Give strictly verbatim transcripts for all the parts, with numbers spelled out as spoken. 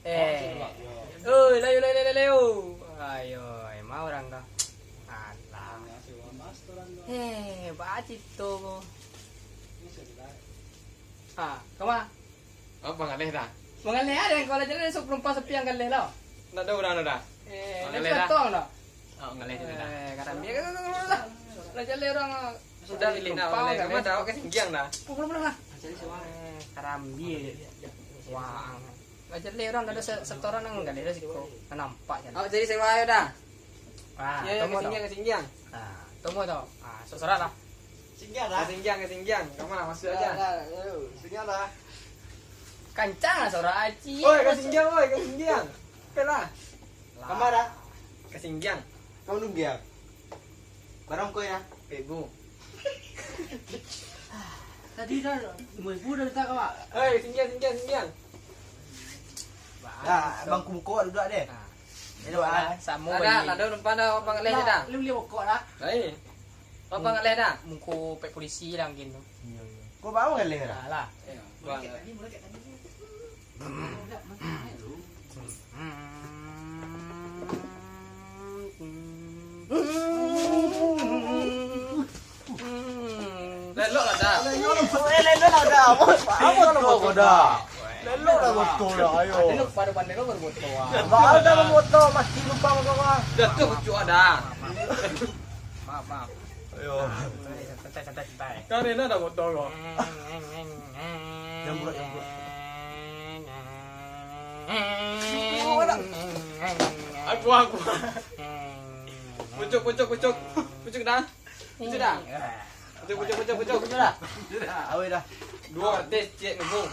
Eh. Oi, layo, layo, layo, layo. Ayo, emang urang ka. Alah. Eh, bacito ko. Ah, kama? Oh, mangaleh dah. Mangaleh ada yang kalau jalan sok penumpang sepi yang galeh lah. Ndak ada urang dah. Eh, mangaleh dah. Tong dah. Oh, mangaleh sudah dah. Eh, karambia kan lah. Lah jalan urang. Sudah pilih dah, mangaleh. Kama dah, oke, singgiang dah. Pulang, pulang lah. Eh, karambia. Wah. Lah jalan urang dah ada se-, setoran nang galeh dah siko. Nampak jalan. Oh, jadi sewa ayo dah. Ah, ya, ya, tomo ka singgiang, ka singgiang. Ah, tomo tu. Ah, sok sorak lah. Singgiang dah. Ka singgiang, ka singgiang. Kama, masuk aja. Dah, dah, ayo. Singgiang dah. Kancang lah sorak aci. Oi, ka singgiang, oi, ka singgiang. Oke lah. Lah. Kama dah. Ka singgiang. Kau nunggu ya? Barang kau ya? Ibu. Tadi dah lima ribu dah minta kau, Pak. Oi, singgiang, singgiang, singgiang. Dah, bangku muko duduk deh. Nah. Elok lah. Samo. Ada, bagi. Ada numpang dah, abang leh dah. Lu lihat pokok dah. Baik. Abang leh dah. Muko pek polisi lah mungkin tu. Iya, iya. Kau bawa leh dah? Alah. Iya, abang leh. Lelok lah dah. Eh, lelok lah dah. Apa tu kau dah? Lelok lah motor dah, ayo. Tadi lu pada pandai lu baru motor, ah. Baru dah motor, mati lupa kau, ah. Dah tu kucuk dah. Maaf, maaf. Ayo. Santai, santai, santai. Kan enak dah motor kau. Yang bulat, yang bulat. Aku, aku. Pucuk, pucuk, pucuk. Pucuk dah. Pucuk dah. Pucuk, pucuk, pucuk, pucuk. Pucuk dah. Awet dah. Dua artis, cik, nunggu.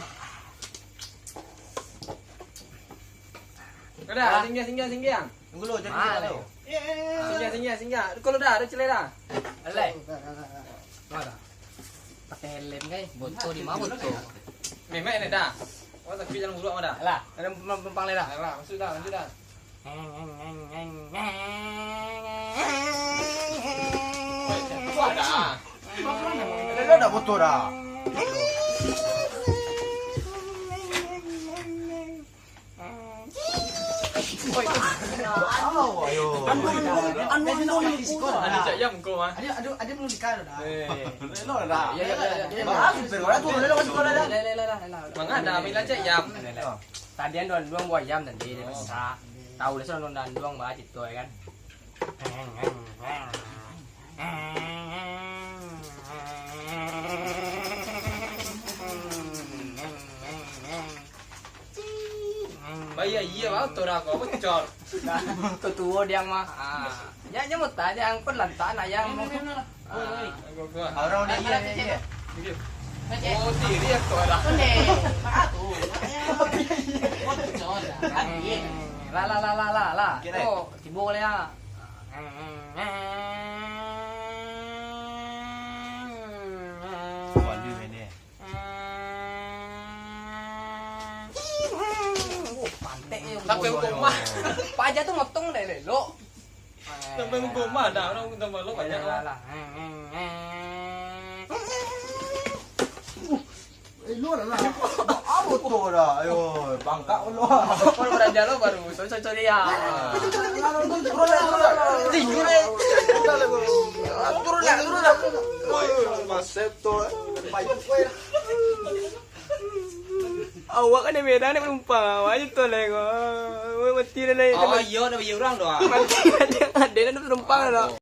Udah, singgiang, singgiang, singgiang. Tunggu dulu, jadi. Mana? Singgiang, singgiang, singgiang. Kalau dah, ada cilai dah. Alai. Mana? Pakai helm kan? Boto di mana boto? Memang ini dah. Oh, tapi jangan buruk dah. Alah, ada penumpang lain dah. Alah, masuk dah, lanjut dah. Wah, dah. Ada dah boto dah. Anu, anu, anu, anu, anu, anu, anu, cak yam ko mah. Ada, ada, ada belum dikal dah. Eh. Elok dah. Ya, ya, ya, ya. Bagus, ber-, orang tu, elok, elok, elok, elok. Mangga dah, ambil cak yam. Tadi anu, anu, buah yam tadi, dia masak. Tahu lah, sono anu, anu, bah, cito, ya kan? Bayar iya, bang, tu dah kau bocor. Tuo-tuo dia mah. Ah. Nya, nya mau tanya, angkut lantak nak yang mau. Ah. Orang dia iya, iya, iya. Oh, diri ya, tu dah. Lah, lah, lah, lah, lah, lah. Kira. Oh, tibo boleh ya. Waduh, ini. Oh, pantek ni. Sampai hukum mah. Paja tu motong dah elok. Sampai hukum mah dah, orang tambah lo banyak lah. Eh, lu lah. Apa tu dah? Ayo, bangkak lu. Kalau beraja lo baru, sorry, sorry, sorry ya. Turun lah, turun lah. Tinggi, eh. Turun lah, turun lah. Woi, Mas Seto, eh. Awak kan yang merah ni penumpang, awak aja tu lah kau. Woi, mati dah lah. Oh, iya, dah bayar orang dah. Mati dah, ada, ada penumpang dah.